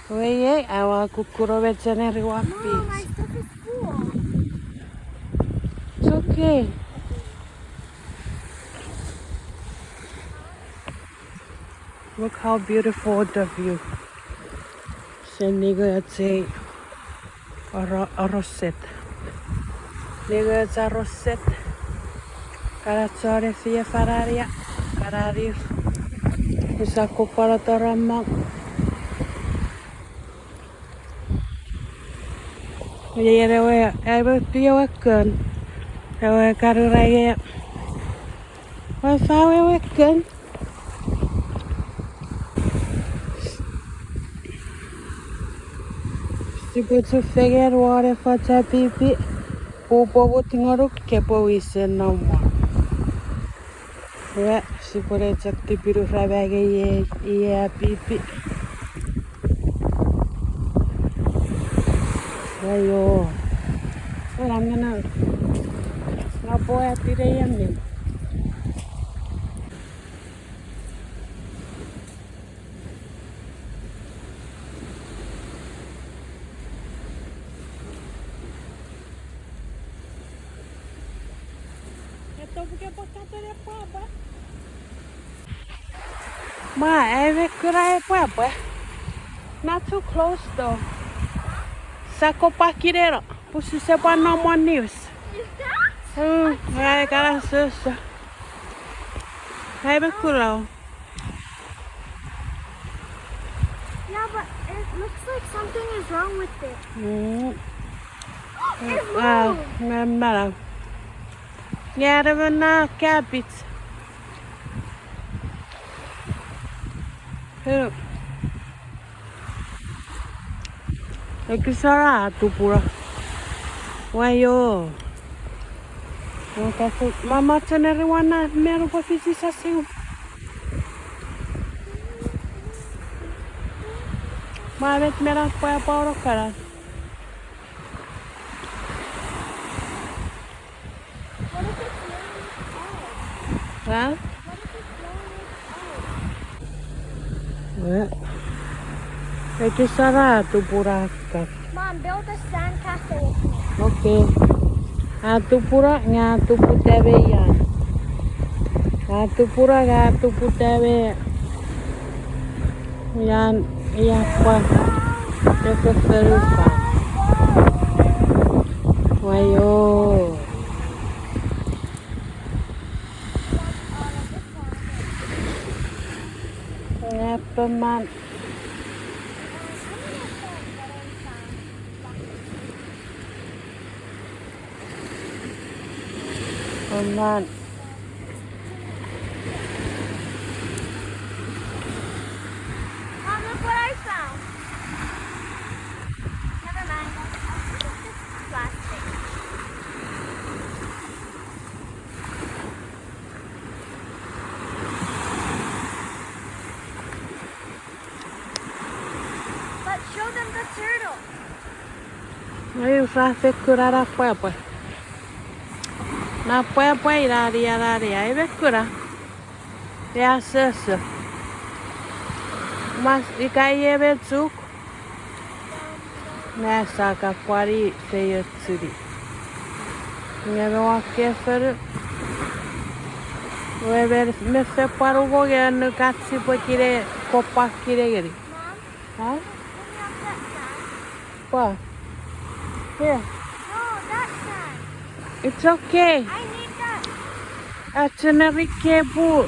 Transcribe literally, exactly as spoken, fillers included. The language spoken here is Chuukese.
Wei, aua kukuno me chen eri wapi. Mom, my stuff is full. It's okay. Look how beautiful the view. Sen nikochei oro-, oroset. Nikoch oroset. Kana chon efie fanania. Kana nir. Usa kupano toromong. Iei ewe, ewe piowe kon. Ewe karuraie. Ewe fawe ewe kon. Sipwe chufengen won efoch apipi. Upwe mut ngonuk kepwe wisen nom won. Iwe, sipwene chok tipinu ramangei iei, iei apipi. Aio. Well, I'm gonna, nga po atire yamin. Ma, ai me kuna epwapwa. Not too close though. Sako pakineno. Pusi sepwa nom won news. Is that? Mm, ai kana soso. Ai me kuna. Yeah, but it looks like something is wrong with it. Mm. It moved. Nge mala. Nge are mena cabbage. Hu. Ekis a tupura. Waio. Mama chen eri wana mero po fisi sasiu. Ma met mena pwapwa oro kana. What if it's laying its egg? Huh? What if it's laying its egg? Well, ekis a tupura kan. Mom, build a sandcastle with me. Okay. A tupura, nga tuputa me ian. A tupura, nga tuputa me ian, ian pwan. Teke ferufa. Waio. Nge pwe man. Pwe man. Mom, look what I found. Never mind. I'll, I'll pick up this plastic. Let's show them the turtle. Ai ua fekkun na pwapwa. Na pwapwa ina nia, na nia, ai me kuna. Ia sese. Mas ika ie me chuk. Nge sa ka pwari feiochuni. Nge me ua kefonu. Ue me, me fe pwan umo nge nukach sipwe kine kopwa kine ngeni. Mom, huh? Can you have that sand? Pwa. Here. No, that sand. It's okay. I need that. Achen eri kepu.